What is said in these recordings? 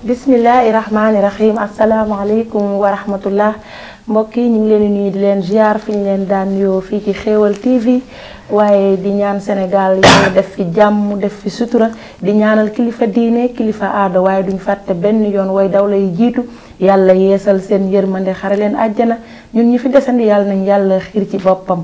Bismillahirrahmanirrahim. Assalamualaikum warahmatullah. Mbokk yi ñu ngi leen di nuyu di leen ziar fi ñu leen daan nuyoo fii ci Xéewal TV waaye di ñaan Sénégal yàlla def fi jàmm def fi sutura di ñaanal kilifa diine kilifa aada waaye duñ fàtte benn yoon way dawla yi jiitu yàlla yeesal seen yërmande xare leen àjjana ñun ñi fi desandi yàlla nañ yàlla xiir ci boppam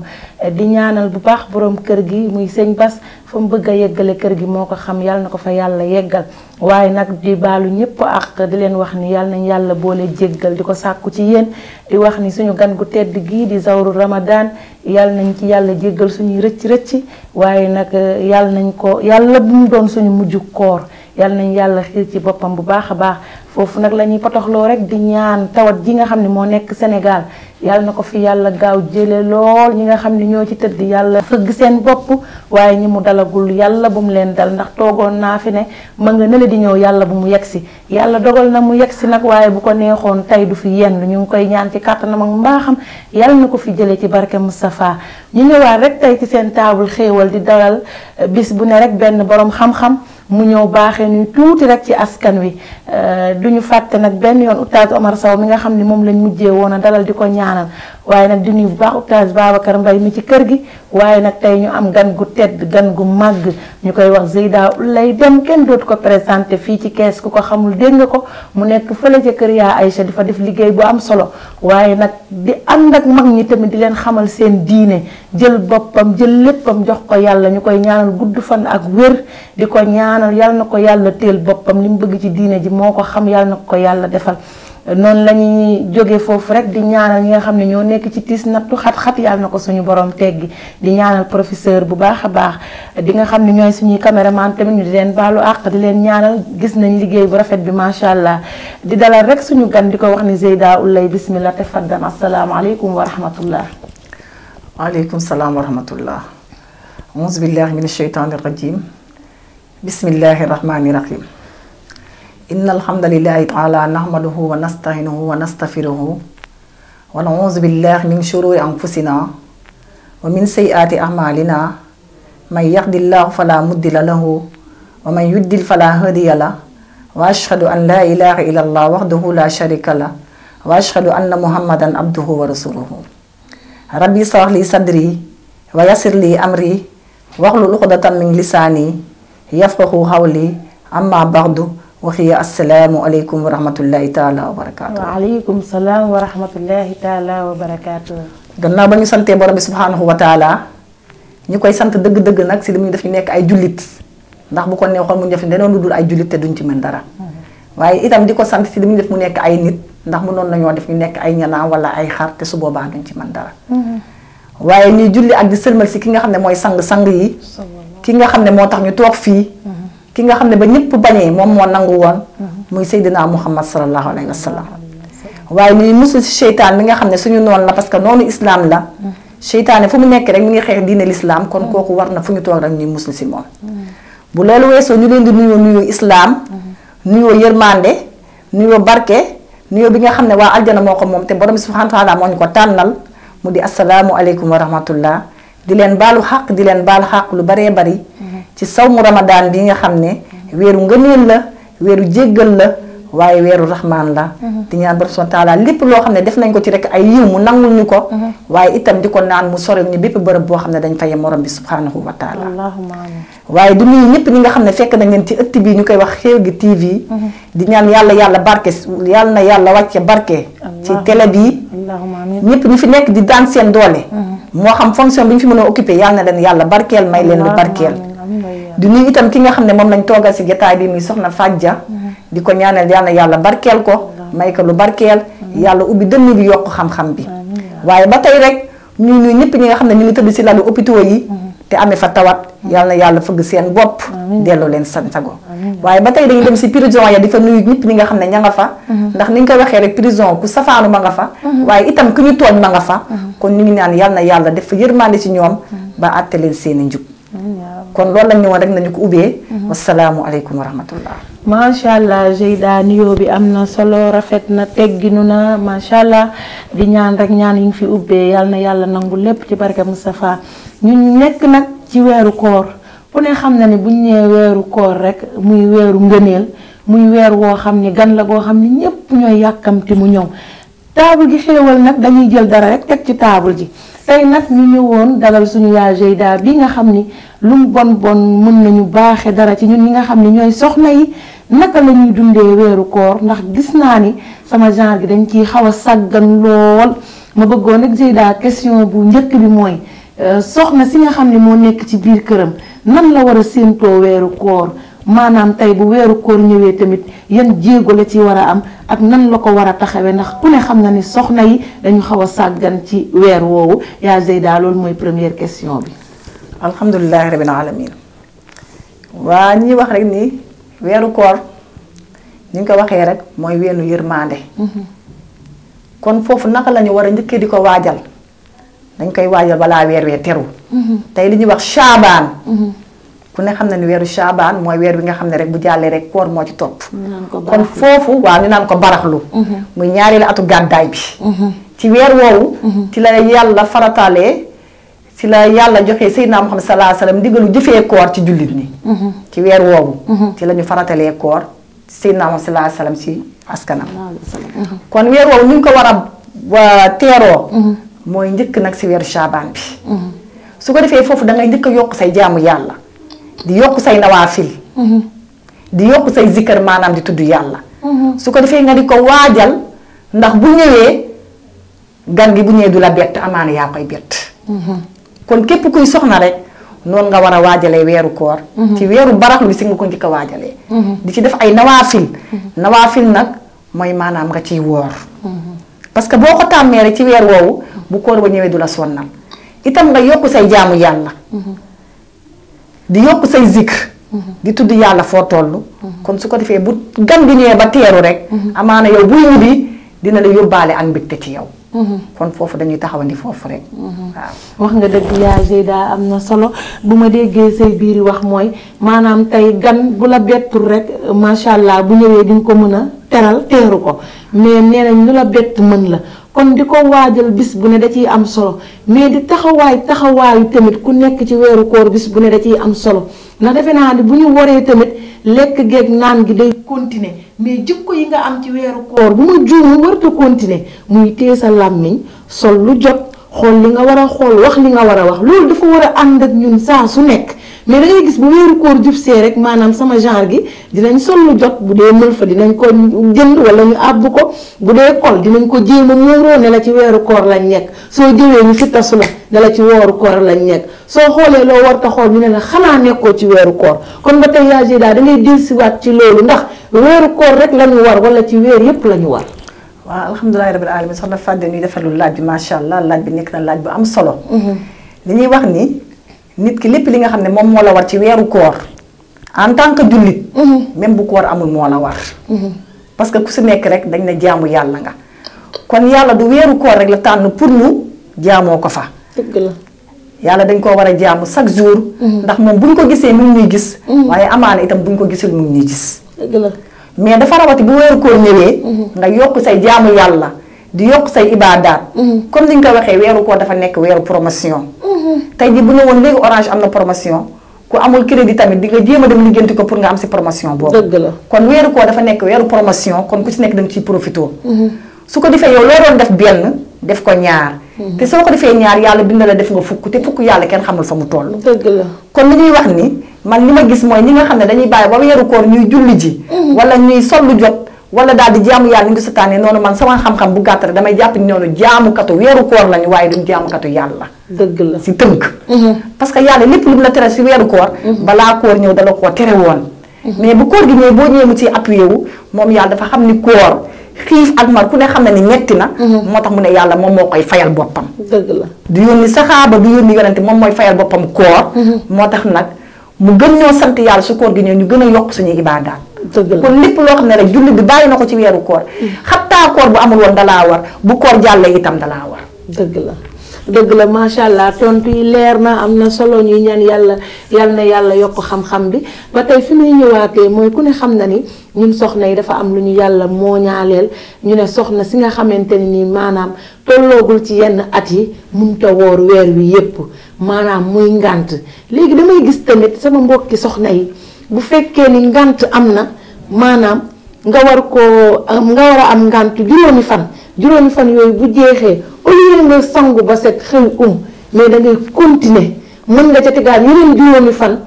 di ñaanal bu baax borom kër gi muy sëñ Bas fa mu bëgg a yeggale kër gi moo ko xam yàlla na ko fa yàlla yeggal waaye nag di baalu ñëpp ak di leen wax ni yàlla nañ yàlla boole jéggal di ko sàkku ci yéen di wax ni suñu gan gu tedd gii di zawru Ramadan yàlla nañ ci yàlla jéggal suñuy rëcc waaye nag yàlla nañ ko yàlla bu mu doon suñu mujj koor yàlla nañ yàlla xiir ci boppam bu baax a baax foofu nag la ñuy potoxloo rek di ñaan tawat ji nga xam ne moo nekk Sénégal yàlla na ko fi yàlla gaaw jële lool ñi nga xam ne ñoo ci tëdd yàlla fëgg seen bopp waaye ñi mu dalagul yàlla bu mu leen dal ndax toogoon naa fi ne ma nga nële di ñëw yàlla bu mu yegsi yàlla dogal na mu yegsi nag waaye bu ko neexoon tey du fi yenn ñu ngi koy ñaan ci kàttanam ak mbaaxam yàlla na ko fi jële ci barke Moustapha ñu ñëwaat rek tey ci seen taabul xéewal di dalal bis bu ne rek benn borom xam-xam mu ñëw baaxee ñu tuuti rek ci askan wi duñu fàtte nag benn yoon oustaz Omar Sow mi nga xam ne moom lañ mujjee woon a dalal di ko ñaanal waaye nag di nuyu bu baax oustaz Babacar Mbaye mi ci kër gi waaye nag tey ñu am gan gu tedd gan gu màgg ñu koy wax Zeyda Ouleye Deme kenn dootu ko présenté fii ci kees ku ko xamul dégg nga ko mu nekk fële ca kër yaa Aïcha di fa def liggéey bu am solo waaye nag di ànd ak mag ñi tamit di leen xamal seen diine jël boppam jël léppam jox ko yàlla ñu koy ñaanal gudd fan ak wér di ko ñaanal yàlla na ko yàlla teel boppam li mu bëgg ci diine ji moo ko xam yàlla na ko yàlla defal noonu la ñuy jóge foofu rek di ñaanal ñi nga xam ne ñoo nekk ci tiis nattu xat-xat yàlla na ko suñu borom teggi di ñaanal professeur bu baax a baax di nga xam ne ñooy suñuy caméraman tamit ñu di leen baalu àq di leen ñaanal gis nañ liggéey bu rafet bi macha allah di dalal rek suñu gan di ko wax ni Zeyda Ouleye bismillah tafaddal asalaamaaleykum wa rahmatullah. waaleykum salaam wa rahmatullah. auzu billahi min asheytaani rajim. bismillahi rahmani rahim. innal hamdalillahi ta'ala nahmaduhu wa nasta'inuhu wa nastaghfiruhu wa na'udzu billahi min shururi anfusina wa min sayyiati a'malina man yahdihillahu fala mudilla lahu wa man yudlil fala hadiya lahu wa ashhadu an la ilaha illallah wahdahu la sharika lahu wa ashhadu anna muhammadan abduhu wa rasuluhu. rabbi shrah li sadri wa yassir li amri wahlul 'uqdatam min lisani yafqahu qawli amma ba'du waxiya assalaamu aleykum wa rahmatullahi taala wa barakaatu. waaleykum salaam wa rahmatullahi taala wa barakaatu. gannaaw ba ñu santee borom bi subhaanahu wa taala ñu koy sant dëgg-dëgg nag si li muy def ñu nekk ay jullit ndax bu ko neexoon mu def danoon lu dul ay jullit te duñ ci mën dara. waaye itam di ko sant si li muy def mu nekk ay nit ndax mënoon nañoo def ñu nekk ay ñanaa wala ay xar te su boobaa duñ ci mën dara. waaye ñuy julli ak di sëlmal si ki nga xam ne mooy sang-sang yi. ki nga xam ne moo tax ñu toog fii. ki nga xam ne ba ñëpp bañee moom moo nangu woon muy Seydina Muhammad sallallahu alayhi wa sallam waaye ñuy musul si seytaan mi nga xam ne suñu noonu la parce que noonu islam la seytaane fu mu nekk rek mi ngi xeex diine l'islam kon kooku war na fu ñu toog rek ñuy musul si moom bu loolu weesoo ñu leen di nuyoo islam nuyoo yërmande nuyoo barke nuyoo bi nga xam ne waa aljana moo ko moom te borom subhanahu wa taala moo ñu ko tànnal mu di asalaamu aleykum wa rahmatullah di leen baalu xaq di leen baal xaq lu baree bari ci sawmu Ramadan bi nga xam ne weeru ngëneel la weeru jéggal la waaye weeru rahmaan la di ñaan borom subhanahu wa taala lépp loo xam ne def nañ ko ci rek ay yiw mu nangul ñu ko waaye itam di ko naan mu sorel ñu bépp bërëb boo xam ne dañ fa yem borom bi subhanahu wa taala waaye du nuyu ñëpp ñi nga xam ne fekk nañ leen ci ëtt bi ñu koy wax Xéewal TV di ñaan yàlla barke yàlla na yàlla wàcce barke ci télé bi ñëpp ñu fi nekk di daan seen doole moo xam fonction bi ñu fi mën a occupé yàlla na leen yàlla barkeel may leen lu barkeel di nuyu itam ki nga xam ne moom lañ toogal si jotaay bi muy soxna Fadja di ko ñaanal yàlla na yàlla barkeel ko may ko lu barkeel yàlla ubbi dënn bi yokk xam-xam bi waaye ba tey rek ñu nuyu ñëpp ñi nga xam ne ñu ngi tëdd si lalu hôpitaux yi te amee fa tawat yàlla na yàlla fëgg seen bopp delloo leen seen sago waaye ba tey dañuy dem si prison ya di fa nuyu ñëpp ñi nga xam ne ña nga fa ndax ni nga ko waxee rek prison ku safaanu ma nga fa waaye itam ku ñu tooñ ma nga fa kon ñu ngi naan yàlla na yàlla def fa yërmande ci ñoom ba àtte leen seeni njub kon loolu lañ ñëwoon rek nañu ko ubbee wasalaamu aleykum wa rahmatullah macha allah Zeyda nuyoo bi am na solo rafet na tegginu na macha allah di ñaan rek ñaan yi ngi fi ubbee yàlla na yàlla nangu lépp ci barke Moustapha ñu nekk nag ci weeru koor ku ne xam na ne buñ ñëwee weeru koor rek muy weeru ngëneel muy weer woo xam ni gan la goo xam ni ñépp ñooy yàkkamti mu ñëw taabul gi xéewal nag dañuy jël dara rek teg ci taabul ji tey nag ñu ñëwoon dalal suñu yaay Zeyda bi nga xam ni lu mu bon bon mën nañu baaxe dara ci ñun ñi nga xam ni ñooy soxna yi naka la ñuy dundee weeru koor ndax gis naa ni sama genre gi dañ ciy xaw a sàggan lool ma bëggoon rek Zeyda question bu njëkk bi mooy soxna si nga xam ne moo nekk ci biir këram nan la war a séentoo weeru koor maanaam tey bu weeru koor ñëwee tamit yan jéego la ci war a am ak nan la ko war a taxawee ndax ku ne xam na ni soxna yi dañu xaw a sàggan ci weer woowu yaa Zeyda loolu mooy première question bi. alhamdulilahi rabbil alamin waa ñi wax rek ni weeru koor ni nga ko waxee rek mooy weenu yërmande. kon foofu naka la ñu war a njëkkee di ko waajal dañ koy waajal balaa weer wee teru. tey li ñuy wax Shaabaan. ku ne xam na ni weeru Shaabaan mooy weer bi nga xam ne rek bu jàllee rek koor moo ci topp. kon foofu waaw ñu naan ko baraxlu. muy ñaareelu atu gàddaay bi. ci weer woowu. ci la yàlla farataalee ci la yàlla joxe Seydina Muhammad sallallahu alayhi wasallam ndigalu jëfee koor ci jullit ñi. ci weer woowu. ci la ñu faratalee koor Seydina Muhammad sallallahu alayhi wasallam ci askanam. kon weer woowu ñu ngi ko war a teeroo. mooy njëkk nag ci weeru Shaabaan bi. su ko defee foofu da ngay njëkk a yokk say jaamu yàlla. di yokk say nawaafil di yokk say zikkar maanaam di tudd yàlla su ko defee nga di ko waajal ndax bu ñëwee gan gi bu ñëwee du la bett amaana yaa koy bett kon képp kuy soxna rek noonu nga war a waajalee weeru koor ci weeru baraxlu bi si nga ko njëkk a waajalee di ci def ay nawaafil nag mooy maanaam nga ciy woor parce que boo ko tàmmee rek ci weer woowu bu koor ba ñëwee du la sonnal itam nga yokk say jaamu yàlla di yokk say zikr di tudd yàlla foo toll kon su ko defee bu gan bi ñëwee ba teeru rek amaana yow buy ñibbi dina la yóbbaale ak mbégte ci yow kon foofu dañuy taxawandi foofu rek waaw wax nga dëgg yaa Zeyda am na solo bu ma déggee say biir wax mooy maanaam tey gan bu la bettul rek macha allah bu ñëwee di nga ko mën a teeru ko mais nee nañ lu la bett mën la kon di ko waajal bis bu ne da ciy am solo mais di taxawaayu tamit ku nekk ci weeru koor bis bu ne da ciy am solo ndax defe naa ni bu ñu waree tamit lekk geeg naan gi day continuer mais jikko yi nga am ci weeru koor bu ma juumu warta continuer muy téye sa làmmiñ sol lu jot xool li nga war a xool wax li nga war a wax loolu dafa war a ànd ak ñun saa su nekk mais da ngay gis bu weeru koor jub see rek maanaam sama genre gi dinañ sol lu jot bu dee mël fa dinañ ko jënd wala ñu àbb ko bu dee kol dinañ ko jéem a muuroo ne la ci weeru koor lañ nekk soo jëwee ñu fi tasu la ne la ci weeru koor lañ nekk soo xoolee loo war ta xool ñu ne la xanaa nekkoo ci weeru koor kon ba tey yaa Zeyda da ngay dellusiwaat ci loolu ndax weeru koor rek la ñu war wala ci weer yépp la ñu war. waaw alhamdulilah rabbil alamin soxna Fadde ñuy defalul laaj bi macha allah laaj bi nekk na laaj bu am solo. li ñuy wax ni nit ki lépp li nga xam ne moom moo la war ci weeru koor en tant que jullit. même bu koor amul moo la war. parce que ku si nekk rek dañ ne jaamu yàlla nga. kon yàlla du weeru koor rek la tànn pour ñu jaamoo ko fa. dëgg la yàlla dañ koo war a jaamu chaque jour. ndax moom bu ñu ko gisee mu ngi ñuy gis. waaye amaana itam bu ñu ko gisul mu ngi ñuy gis. dëgg la mais dafa rawati bu weeru koor ñëwee. nga yokk say jaamu yàlla di yokk say ibaadaat. comme ni nga ko waxee weeru koor dafa nekk weeru promotion. tey jii bu ne woon léegi Orange am na promotion ku amul crédit tamit di nga jéem a dem liggéeyanti ko pour nga am si promotion boobu. dëgg la kon weeru koor dafa nekk weeru promotion kon ku ci nekk da nga ciy profité. su ko defee yow loo doon def benn def ko ñaar. te soo ko defee ñaar yàlla bind la def nga fukk te fukk yàlla kenn xamul fa mu toll. dëgg la kon li ñuy wax ni man li ma gis mooy ñi nga xam ne dañuy bàyyi ba weeru koor ñuy julli ji. wala ñuy sol lu jot. wala daal di jaamu yàlla ni ngi sataane noonu man sama xam-xam bu gàtt rek damay jàpp ni noonu jaamukatu weeru koor lañu waaye duñ jaamukatu yàlla. dëgg la si tënk. parce que yàlla lépp lu mu la tere si weeru koor. balaa koor ñëw dala koo tere woon. mais bu koor gi ñëwee boo ñëwee mu ciy appuyé wu moom yàlla dafa xam ni koor xiif ak mar ku ne xam ne ni metti na. moo tax mu ne yàlla moom moo koy fayal boppam. dëgg la du yónni saxaaba du yónni yonente moom mooy fayal boppam koor. moo tax nag mu gën ñoo sant yàlla su koor gi ñëw ñu gën a yokk suñuy ibaadaat. kon lépp loo xam ne rek jullit bi bàyyi na ko ci weeru koor. xattaa koor bu amul woon dalaa war bu koor jàllee itam dalaa war. dëgg la macha allah tontu yi leer na am na solo ñuy ñaan yàlla yal na yàlla yokk xam-xam bi ba tey fi muy ñëwaatee mooy ku ne xam na ni ñun soxna yi dafa am lu ñu yàlla moo ñaaleel ñu ne soxna si nga xamante ni nii maanaam tolloogul ci yenn at yi mënut a woor weer wi yépp maanaam muy ngànt léegi damay gis tamit sama mbokki soxna yi bu fekkee ni ngànt am na maanaam nga war a am ngànt juróomi fan yooyu bu jeexee au lieu nga sangu ba set xëy mais da ngay continuer mën nga ca tegaat yeneen juróomi fan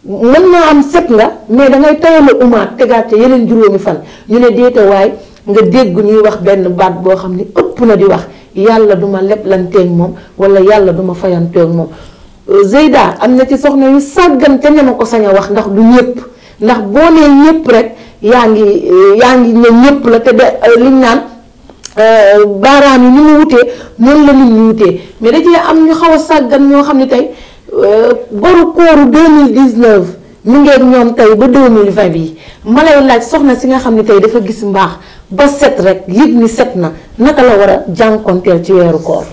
mën naa am set nga mais da ngay tayal a umaat tegaat ca yeneen juróomi fan ñu ne déete waay nga dégg ñuy wax benn baat boo xam ni ëpp na di wax yàlla duma leblanteeg moom wala yàlla duma fayanteeg moom. Zeyda am na ci soxna yu sàggan ca ñama ko sañ a wax ndax du ñëpp ndax boo nee ñëpp rek yaa ngi ne ñëpp la te de liñ naan baaraam yi ni mu wutee noonu la nit ñu wutee mais da cee am ñu xaw a sàggan ñoo xam ne tey boru kooru 2019 mu ngeeg ñoom tey ba 2020 bi ma lay laaj soxna si nga xam ne tey dafa gis mbaax ba set rek yëg ni set na naka la war a jànkonteel ci weeru koor.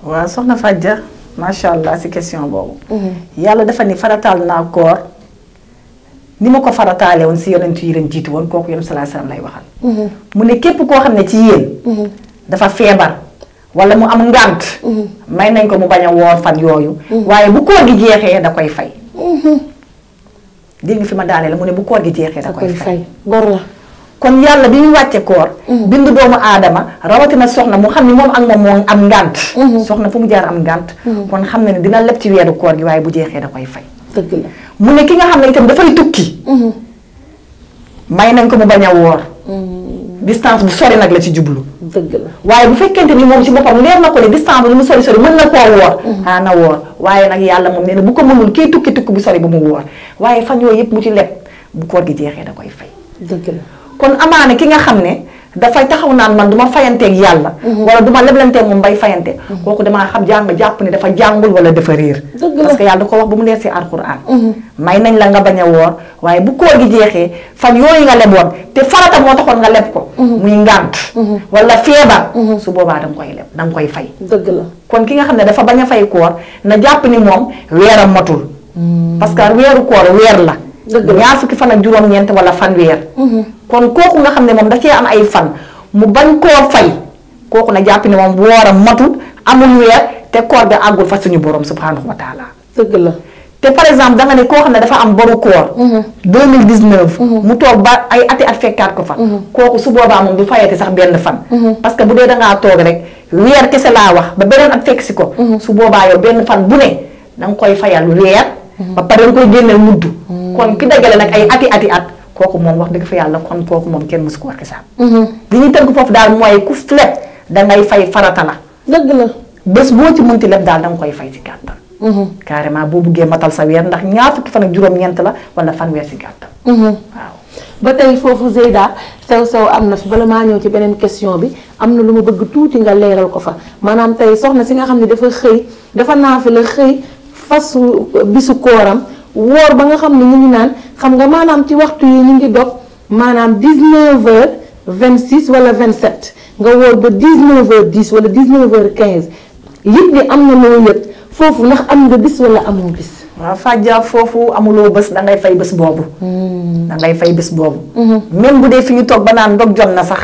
waaw soxna Fadja macha allah si question boobu. yàlla dafa ni farataal naa koor ni ma ko farataale woon si yonent yi leen jiitu woon kooku yonent sallallahu alayhi wasallam lay waxal. mu ne képp koo xam ne ci yéen. dafa feebar wala mu am ngànt. may nañ ko mu bañ a woor fan yooyu. waaye bu koor gi jeexee da koy fay. dégg nga fi ma daanee la mu ne bu koor gi jeexee da koy fay bor la. kon yàlla bi ñu wàcce koor. bindu doomu aadama rawatina soxna mu xam ni moom ak moom moo am ngànt. soxna fu mu jaar am ngànt. kon xam na ne dina leb ci weeru koor gi waaye bu jeexee da koy fay. dëgg la mu ne ki nga xam ne itam dafay tukki. may nañ ko mu bañ a woor. distance bu sori nag la ci jublu. dëgg la waaye bu fekkente ni moom ci boppam leer na ko ne distance bi mu sori mën na koo woor. na woor waaye nag yàlla moom nee na bu ko mënul kii tukki bu sori bu mu woor waaye fan yooyu yëpp mu ci leb bu koor gi jeexee da koy fay. dëgg la kon amaana ki nga xam ne dafay taxaw naan man du ma fayanteeg yàlla. wala du ma leblanteeg moom bay fayante. kooku damaa xam jàpp ne dafa jàngul wala dafa réer. parce que yàlla da ko wax ba mu leer si alxuraan. may nañ la nga bañ a woor waaye bu koor gi jeexee fan yooyu nga leboon te farata moo taxoon nga leb ko. muy ngànt. wala feebar. su boobaa da nga koy leb da nga koy fay. dëgg la kon ki nga xam ne dafa bañ a fay koor na jàpp ni moom weeram matul. parce que weeru koor weer la. ñaar fukki fan ak juróom-ñeent wala fan weer. kon kooku nga xam ne moom da cee am ay fan mu bañ koo fay kooku na jàpp ne moom wooram matul amul weer te koor ga àggul fa suñu borom subhanahu wa taala. dëgg la te par exemple da nga ne koo xam ne dafa am boru koor. 2019. mu toog ba ay ati at fekkaat ko fa. kooku su boobaa moom du fayati sax benn fan. parce que bu dee da ngaa toog rek weer kese laa wax ba beneen at fekk si ko. su boobaa yow benn fan bu ne da nga koy fayal weer. ba pare nga koy génneel mudd. kon ki dajale nag ay ati at. kooku moom wax dëgg fa yàlla kon kooku moom kenn mësu ko wax xisaab. li ñuy tënk foofu daal mooy ku leb dangay fay farata la. dëgg la bés boo ci mënti leb daal danga koy fay ci gàttal. carrément boo buggee matal sa weer ndax ñaar fukki fan ak juróom-ñeent la wala fanweer ci gàttal. waaw ba tey foofu Zeyda sew am na fi bala maa ñëw ci beneen question bi am na lu ma bëgg tuuti nga leeral ko fa maanaam tey soxna si nga xam ne dafa naafi la xëy fasu bisu kooram. woor ba nga xam ne ñu ngi naan xam nga maanaam ci waxtu yi ñu ngi dog maanaam 19h26 wala 27 nga woor ba 19h10 wala 19h15 yëpp ni am na loo yëg foofu ndax am nga bis wala amoo bis. waaw Fadja foofu amuloo bés dangay fay bés boobu. dangay fay bés boobu. même bu dee fi ñu toog ba naan dog jot na sax.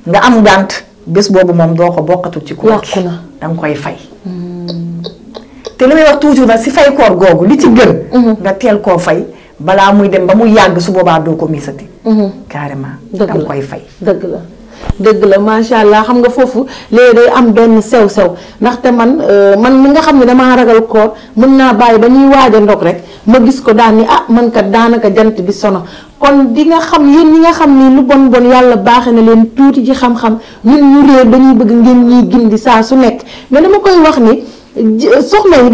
nga am ngànt bés boobu moom doo ko bokkatul ci koor. yàqu na danga koy fay. te li may wax toujours nag si fay koor googu li ci gën. nga teel koo fay balaa muy dem ba mu yàgg su boobaa doo ko miisati. carrément danga koy fay. dëgg la macha allah xam nga foofu léegi day am benn sew ndaxte man mi nga xam ne damaa ragal koor mën naa bàyyi ba ñuy waaj a ndog rek ma gis ko daan ni man kat daanaka jant bi sono kon di nga xam yéen ñi nga xam ni lu bon yàlla baaxe na leen tuuti ci xam-xam ñun ñu réer dañuy bëgg ngeen ñuy gindi saa su nekk mais dama koy wax ni. soxna yi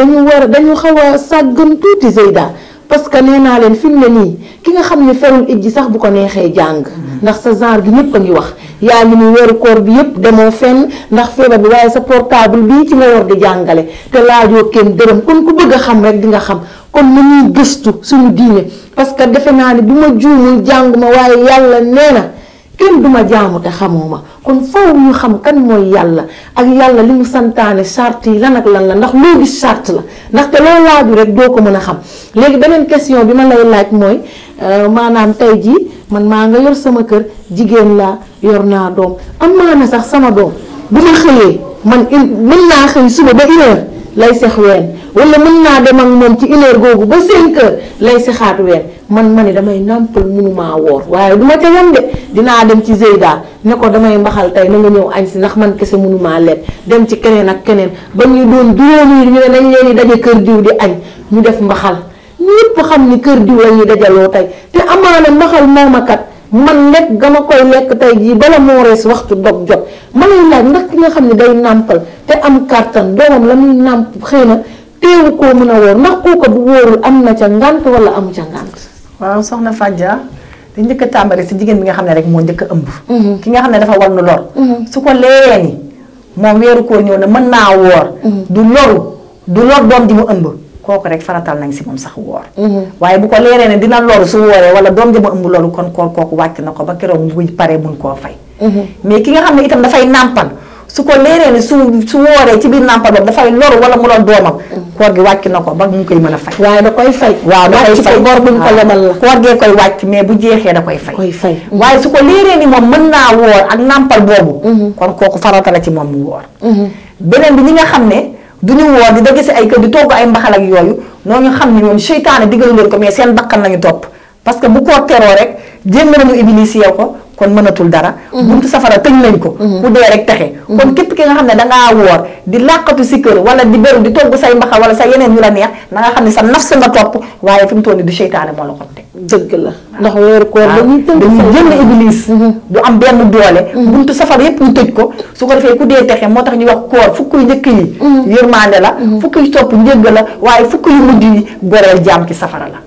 dañu xaw a sàggan tuuti Zeyda parce que nee naa leen fi mu ne nii ki nga xam ne ferul ijji sax bu ko neexee jàng ndax sa genre gi ñëpp a ngi wax yaa ngi ni weeru koor bi yëpp demoo fenn ndax feebar bi waaye sa portable bii ci nga war di jàngale te laajoo kenn dërëm kon ku bëgg a xam rek di nga xam kon nañuy gëstu suñu diine parce que defe naa ne bu ma juumul jànguma waaye yàlla nee na kenn duma jaamu te xamoo ma kon faw ñu xam kan mooy yàlla ak yàlla li mu santaane charte yi lan ak lan la ndax loo gis charte la ndaxte loo laaju rek doo ko mën a xam léegi beneen question bi ma lay laaj mooy maanaam tey jii man maa nga yor sama kër jigéen laa yor naa doom am maana sax sama doom bu ma xëyee man mën naa xëy suba ba 1h lay sex ween wala mën naa dem ak moom ci 1h googu ba 5h lay si xaat weer man ma ne damay nàmpal mënumaa woor waaye du ma ca yem de dinaa dem ci Zeyda ne ko damay mbaxal tey na nga ñëw añ si ndax man kese mënumaa lekk dem ci keneen ak keneen ba ñu doon juróomi ñu ne nañ leen di daje kër diw di añ ñu def mbaxal ñëpp xam ni kër diw la ñuy dajaloo tey te amaana mbaxal moomakat man lekk gama koy lekk tey jii bala moo rees waxtu dog jot ma lay laaj ndax ki nga xam ne day nàmpal te am kàttan doomam la muy nàmp xëy na teewu koo mën a wóor ndax kooka bu wóorul am na ca ngànt wala amu ca ngànt. waaw soxna Fadja di njëkk a tàmbali si jigéen bi nga xam ne rek moo njëkk a ëmb. ki nga xam ne dafa war nu lor. su ko leeree ni moom weeru koor ñëw na mën naa woor. du lor doom ji mu ëmb. kooku rek faratal nañ si moom sax woor. waaye bu ko leeree ne dina loru su wooree wala doom ji mu ëmb loolu kon koor kooku wàcc na ko ba keroog mu paree mun koo fay. mais ki nga xam ne itam dafay nàmpal su ko leeree ne su wooree ci biir nàmpal boobu dafay loru wala mu lool doomam. koor gi wàcc na ko ba mu koy mën a fay. waaye da koy fay. waaw da koy fay bor buñ ko lemal la. koor gee koy wàcc mais bu jeexee da koy fay. koy fay. waaye su ko leeree ni moom mën naa woor ak nàmpal boobu. kon kooku farata la ci moom mu woor. beneen bi ñi nga xam ne duñu woor di dagg si ay kër di togg ay mbaxal ak yooyu noonu xam ne ñoom seytaane diggalu leen ko mais seen bakkan lañu topp parce que bu koor teroo rek jéem nañu iblis yow ko kon mënatul dara. buntu safara tëj nañ ko. ku dee rek texe. kon képp ki nga xam ne dangaa woor di làqatu si kër wala di beru di togg say mbaxal wala sa yeneen yu la neex na nga xam ne sa nafs nga topp waaye fi mu toll nii du seytaane moo la ko teg. dëgg la ndax weeru koor dañuy jënd iblis. du am benn doole. buntu safara yépp ñu tëj ko su ko defee ku dee texe moo tax ñuy wax koor fukk yu njëkk yi. yërmande la. fukk yu topp njëgg la waaye fukk yu mujj yi goreel jaam ci safara la.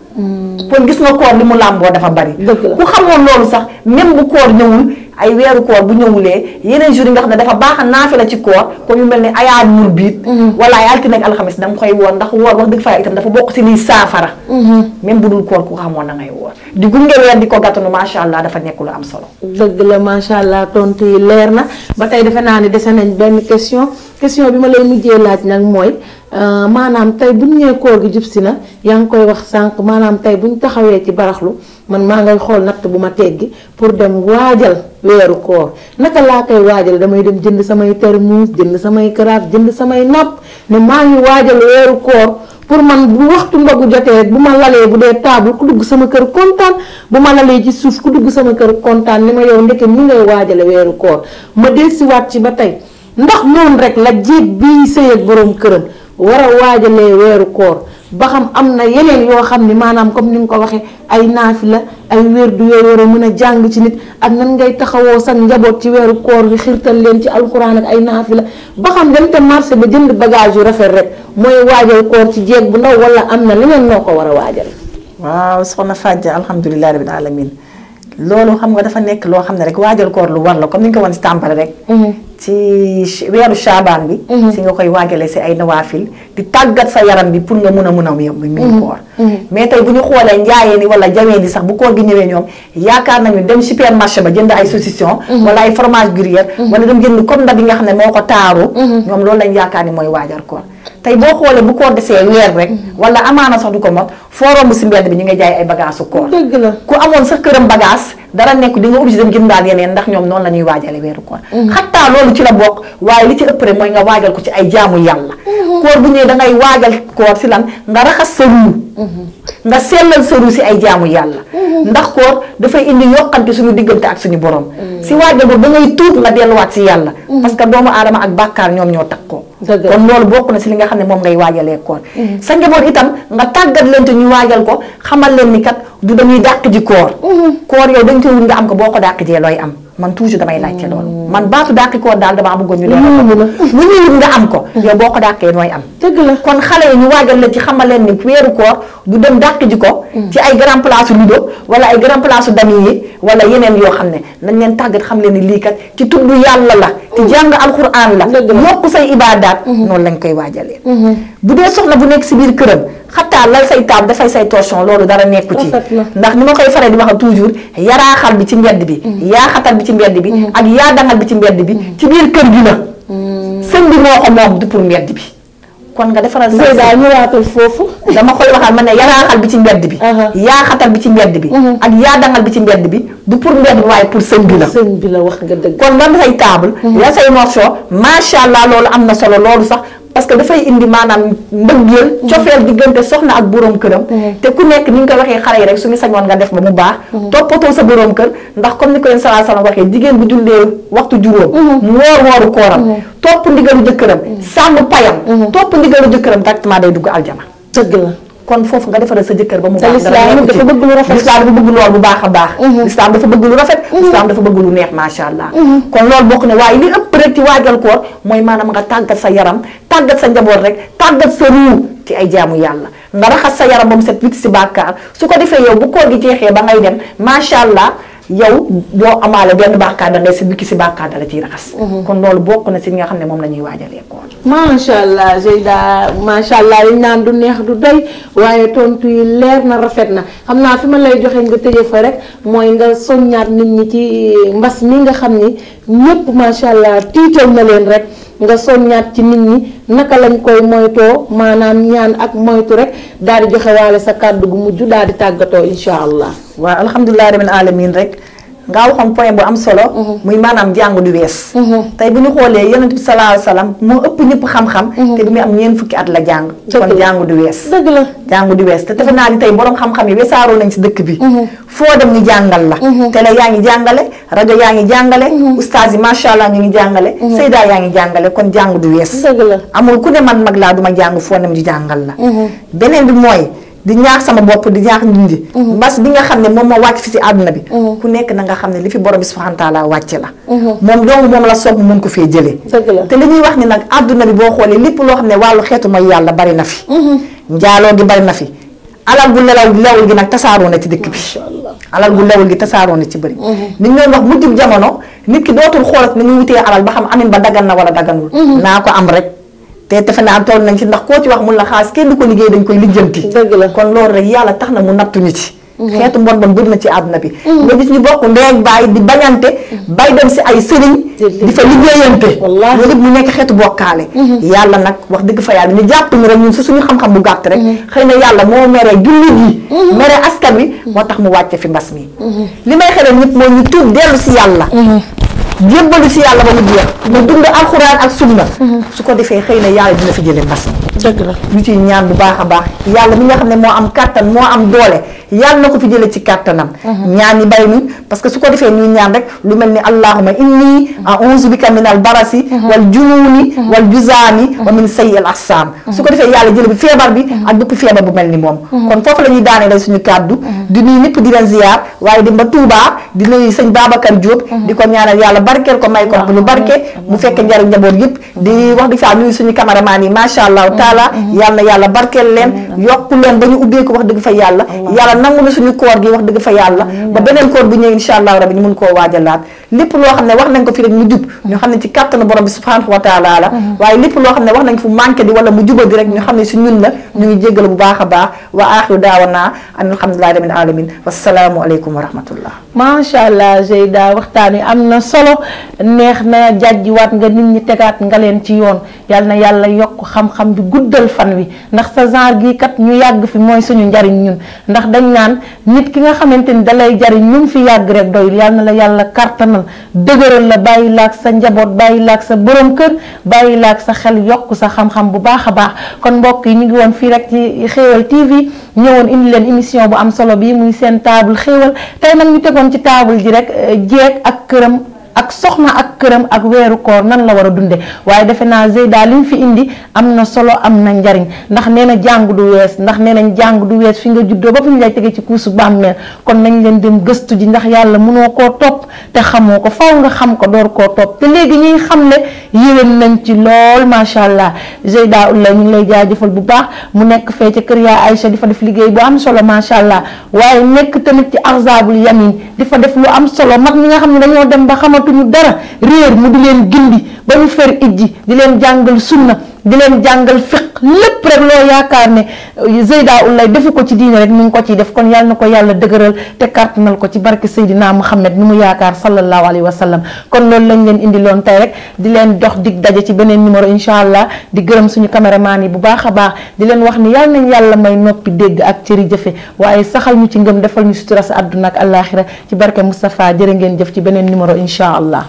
kon gis nga koor li mu làmboo dafa bari. ku xamoon loolu sax même bu koor ñëwul ay weeru koor bu ñëwulee yeneen jours yi nga xam ne dafa baax a naafi la ci koor comme yu mel ni ayaamul biit wala ay altine ak alxamis danga koy woor ndax woor wax dëgg fa itam dafa bokk si liy saafara. même bu dul koor ku xamoon na ngay woor di gunge weer di ko gàttanu macha allah dafa nekk lu am solo. dëgg la macha allah tontu yi leer na ba tey defe naa ne dese nañ benn question bi ma lay mujjee laaj nag mooy maanaam tey bu ñu ñëwee koor gi jub si na yaa ngi koy wax sànq maanaam tey bu ñu taxawee ci baraxlu man maa ngay xool natt bu ma teggi pour dem waajal weeru koor naka laa koy waajal damay dem jënd samay termus jënd samay karaaf jënd samay napp ne maa ngi waajal weeru koor pour man bu waxtu ndogu jotee bu ma lalee bu dee table ku dugg sama kër kontaan bu ma lalee ci suuf ku dugg sama kër kontaan ni ma yow ndeke ni ngay waajale weeru koor ma dellusiwaat ci ba tey ndax noonu rek la jéeg bii sëy ak boroom këram war a waajalee weeru koor ba xam am na yeneen yoo xam ni maanaam comme ni nga ko waxee ay naafila ay wérdu yooyu war a mën a jàng ci nit ak nan ngay taxawoo sax njaboot ci weeru koor bi xirtal leen ci alxuraan ak ay naafila ba xam dem te marché ba jënd bagage yu rafet rek mooy waajal koor ci jéeg bu ndaw wala am na leneen noo ko war a waajal. waaw soxna Fadja alhamdulilah rabbil alamin loolu xam nga dafa nekk loo xam ne rek waajal koor lu war la comme ni nga ko wan si tàmbali rek. ci weeru Shaabaan bi. si nga koy waajalee si ay nawaafil di tàggat sa yaram bi pour nga mun a miin koor. mais tey bu ñu xoolee njaayeen ni wala jaween ni sax bu koor gi ñëwee ñoom yaakaar nañu dem supermarché ba jënd ay saucisson. wala ay fromage gruyère. wala dem jënd comme ndab yi nga xam ne moo ko taaru. ñoom loolu lañ yaakaar ni mooy waajal koor. tey boo xoolee bu koor desee weer rek wala amaana sax du ko mot foo romb si mbedd bi ñu ngi jaay ay bagage su koor. dëgg la ku amoon sa këram bagage dara nekk di nga obligé dem jëndaal yeneen ndax ñoom noonu la ñuy waajale weeru koor. xattaa loolu ci la bokk waaye li ci ëpp rek mooy nga waajal ko ci ay jaamu yàlla. koor bu ñëwee da ngay waajal koor si lan nga raxas sa ruu. nga sellal sa ruu si ay jaamu yàlla. ndax koor dafay indi yokkante suñu diggante ak suñu borom. si waajal boobu da ngay tuub nga delluwaat si yàlla. parce que doomu aadama ak bàkkaar ñoom ñoo takkoo. kon loolu bokk na si li nga xam ne moom ngay waajalee koor. sa njaboot itam nga tàggat leen te ñu waajal ko xamal leen ni kat du dañuy dàq ji koor. koor yow dañ koy wut nga am ko boo ko dàq jee looy am man toujours damay laajte loolu. man baatu dàqi koor daal damaa bëggoon ñu leeral ko. lu ñuy wut nga am ko. yow boo ko dàqee nooy am. dëgg la kon xale yi ñu waajal leen ci xamal leen ni weeru koor du dem dàq ji ko. ci ay grand place ludo wala ay grand place dami yi wala yeneen yoo xam ne nañ leen tàggat xam leen ni lii kat ci tudd yàlla la. ci jàng alquran la. yokk say ibaadaat. noonu lañ koy waajalee. bu dee soxna bu nekk si biir këram xataa lal say taab dafay say torchon loolu dara nekku ci. ndax ni ma koy faree di wax toujours yaraaxal bi ci mbedd bi. yaaxatal bi ci mbedd bi. ak yaa dangal bi ci mbedd bi. ci biir kër gi la. sëñ bi moo ko moom du pour mbedd bi. kon nga defaral sa daal ñëwaatal foofu. dama koy waxal ma ne yaraaxal bi ci mbedd bi. yaaxatal bi ci mbedd bi. ak yaa dangal bi ci mbedd bi du pour mbedd bi waaye pour sëñ bi la. sëñ bi la wax nga dëgg. kon lan say table. la say morceau macha allah loolu am na solo loolu sax parce que dafay indi maanaam mbëggeel cofeel diggante soxna ak boroom këram te ku nekk ni nga koy waxee xale yi rek suñu sañoon nga def ba mu baax toppatoo sa boroom kër ndax comme ni ko yéen sallallahu alayhi wasallam waxee jigéen bu jullee waxtu juróom mu wooru kooram topp ndigalu jëkkëram sàmm payam topp ndigalu jëkkëram directement day dugg aljana. dëgg la. kon foofu nga defaral sa jëkkër ba mu baax. lislaam dafa bëgg lu rafet. lislaam dafa bëgg lool bu baax a baax. lislaam dafa bëgg lu rafet. lislaam dafa bëgg lu neex macha allah. kon loolu bokk na waaye li ëpp rek ci waajal koor mooy maanaam nga tàggat sa yaram tàggat sa njaboot rek tàggat sa ruu ci ay jaamu yàlla nga raxas sa yaram ba mu set wicc si bàkkaar su ko defee yow bu koor gi jeexee ba ngay dem macha allah. yow doo amaale benn bàkkaar da ngay si bikki si bàkkaar dala ciy raxas. kon loolu bokk na si li nga xam ne moom la ñuy waajalee koor. macha allah Zeyda macha allah liñ naan du neex du doy waaye tontu yi leer na rafet na xam naa fi ma lay joxe nga tëjee fa rek mooy nga soññaat nit ñi ci mbas mi nga xam ni ñëpp macha allah tiital na leen rek nga soññaat ci nit ñi naka lañ koy moytoo maanaam ñaan ak moytu rek daal di joxe waale sa kàddu gu mujj daal di tàggatoo incha allah. waaw alhamdulilah rabbil alamin rek nga waxoon point bu am solo. muy maanaam jàng du wees. tey bu ñu xoolee yonent bi sallallahu alayhi wasallam moo ëpp ñëpp xam-xam. te bi muy am ñeent fukki at la jàng. kon jàng du wees. dëgg la jàng du wees te defe naa ni tey borom xam-xam yi weesaaroo nañ ci dëkk bi. foo dem ñu jàngal la. télé yaa ngi jàngale rajo yaa ngi jàngale. ustaas yi macha allah ñu ngi jàngale. Seyda yaa ngi jàngale kon jàng du wees. dëgg la amul ku ne man mag laa duma jàng foo dem di jàngal la. beneen bi mooy. di ñaax sama bopp di ñaax nit ñi. mbas bi nga xam ne moom moo wàcc fi ci àdduna bi. ku nekk na nga xam ne li fi borom bi subhanahu wa taala wàcce la. moom dong moom la soog mun ko fee jëlee. te li ñuy wax ni nag àdduna bi boo xoolee lépp loo xam ne wàllu xeetu mooy yàlla bari na fi. njaaloo gi bari na fi. alal gu lewul gi nag tasaaroo na ci dëkk bi. alal gu lewul gi tasaaroo na ci bëri. ni ñu doon wax mujjub jamono nit ki dootul xoolat ni muy wutee alal ba xam amin ba dagan na wala daganul. naa ko am rek. te defe naa toll nañ ci ndax koo ci wax mun la xaas kenn du ko liggéey dañ koy lijjanti. dëgg la kon loolu rek yàlla tax na mu nattu ñu ci. xeetu mbon bon bëri na ci àdduna bi. nga gis ñu bokk ndeeg bàyyi di bañante. bay dem si ay sëriñ. di fa liggéeyante. loolu lépp mu nekk xeetu bokkaale. yàlla nag wax dëgg fa yàlla ñu jàpp ñu rek ñun su suñu xam-xam bu gàtt rek. xëy na yàlla moo meree jullit yi. meree askan wi moo tax mu wàcce fi mbas mi. li may xelal ñëpp mooy ñu tuub dellu si yàlla. jébbalu si yàlla ba mu jeex mu dund alxuraan ak sunna su ko defee xëy na yàlla dina fi jële mbas mi. dëgg la ñu ciy ñaan bu baax a baax yàlla mi nga xam ne moo am kàttan moo am doole yàlla na ko fi jële ci kàttanam. ñaan yi bari ni parce que su ko defee ñuy ñaan rek lu mel ni allahumma inni a'uuzu bika min al barasi wal junuuni wal juzaami wa min sayyi al ahsaam su ko defee yàlla jële bi feebar bi ak bépp feebar bu mel ni moom. kon foofu la ñuy daanee lay suñu kàddu di nuyu ñëpp di leen ziyaar waaye di ba Touba di nuyu sëñ Babacar Diop di ko ñaanal yàlla barkeel ko may ko bu lu barke bu fekkee njariñ njaboot yëpp di wax di fa nuyu suñu cameraman yi macha allah taala yàlla na yàlla barkeel leen yokku leen ba ñu ubbeeku wax dëgg fa yàlla nangu na suñu koor gi wax dëgg fa yàlla ba beneen koor bu ñëw insha allah rabbi ñu mun koo waajalaat lépp loo xam ne wax nañ ko fi rek mu jub ñu xam ne ci kàttanu borom bi subhanahu wa taala la waaye lépp loo xam ne wax nañ fu manqué di wala mu jubal di rek ñu xam ne si ñun la ñu ngi jéggal bu baax a baax wa axiru daawana an alhamdulillahi rabbil alamin wassalaamu aleykum wa rahmatullah. macha allah Zeyda waxtaan wi am na solo neex na jàjjiwaat nga nit ñi tegaat nga leen ci yoon yal na yàlla yokk xam-xam bi guddal fan wi ndax sa genre gii kat ñu yàgg fi mooy suñu njariñ ñun ndax dañ naan nit ki nga xamante ni dalay jariñ ñun fi yàgg rek doyul yal na la yàlla kartanal dëgëral la bàyyi laak sa njaboot bàyyi laak sa borom kër bàyyi laak sa xel yokk sa xam-xam bu baax a baax kon mbokk yi ñu ngi woon fii rek ci Xéewal TV ñëwoon indi leen émission bu am solo bi muy seen table xéewal tey nag ñu tegoon ci table ji rek jeeg ak këram ak soxna ak këram ak weeru koor nan la war a dunde waaye defe naa Zeyda li mu fi indi am na solo am na njariñ ndax nee na jàng du wees ndax nee nañ jàng du wees fi nga juddoo ba fi ñu lay tege ci kuusu bàmmeel kon nañ leen dem gëstu ji ndax yàlla mënoo koo topp te xamoo ko faw nga xam ko door koo topp te léegi ñuy xam ne yéwén nañ ci lool macha allah Zeyda Oulaye ñu ngi lay jaajëfal bu baax mu nekk fee ca kër yaa Aïcha di fa def liggéey bu am solo macha allah waaye nekk tamit ci arzabul yamin di fa def lu am solo mag ñi nga xam ne dañoo dem ba xamatuñu dara réer mu di leen gindi ba ñu fer ijji di leen jàngal sunna di leen jàngal fiq lépp rek loo yaakaar ne Zeyda Oulaye defu ko ci diine rek mi ngi ko ciy def kon yàlla na ko yàlla dëgëral te kàttanal ko ci barke Seydina Muhammad mi mu yaakaar sallallahu alayhi wa sallam kon loolu lañ leen indi loon tey rek di leen dox dig daje ci beneen numéro incha allah di gërëm suñu caméraman yi bu baax a baax di leen wax ni yàlla nañ yàlla may noppi dégg ak cëri jëfe waaye saxal ñu ci ngëm defal ñu sutura sa àdduna ak àllaaxira ci barke Moustapha jërë ngeen jëf ci beneen numéro incha allah